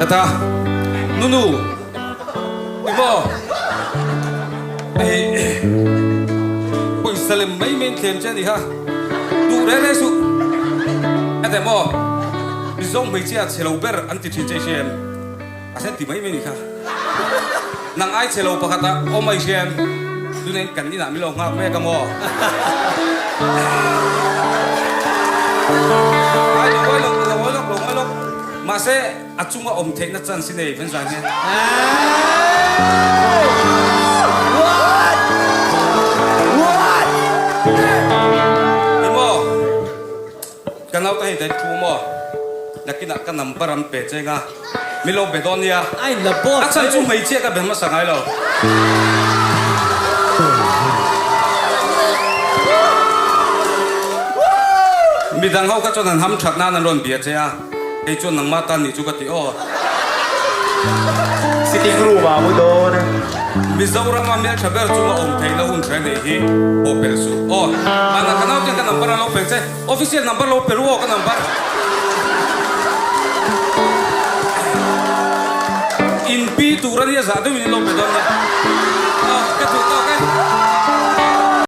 Ata Nunu i maw hei pawisa lem mai mai in thlem che a ni kha duh reng reng suh a ti maw Mizo hmeichhia chhe lo ber an ti thin che i hria em a sen ti mai mai a ni kha nang ai chhe lo pakhat ah awm a i hria em tunah in kan inah min lo nghak mek a maw ai lo ngawi lawk lo ngawi lawk lo ngawi lawk mahse A chunga awm theihna chance i nei ven zan hian. Ni maw? Ka naute hei daih thu maw? Nakinah ka number an pe che nga, mi lo be dawn nia. A chhan chu hmeichhia ka be hmasa ngai lo. Midang ho kha chuan an ham that nan an rawn bia che a. Kei chuan nangmah tan nih chu ka ti aw. Sitting room ah mu dawn. Mizoram a hmeltha ber chunga awm theihna hun hre nei hi aw pel suh aw. Mahna ka nau ten ka number an lo pel che. Official number lo pel u aw ka number. In pi tur a nia zah deuhin.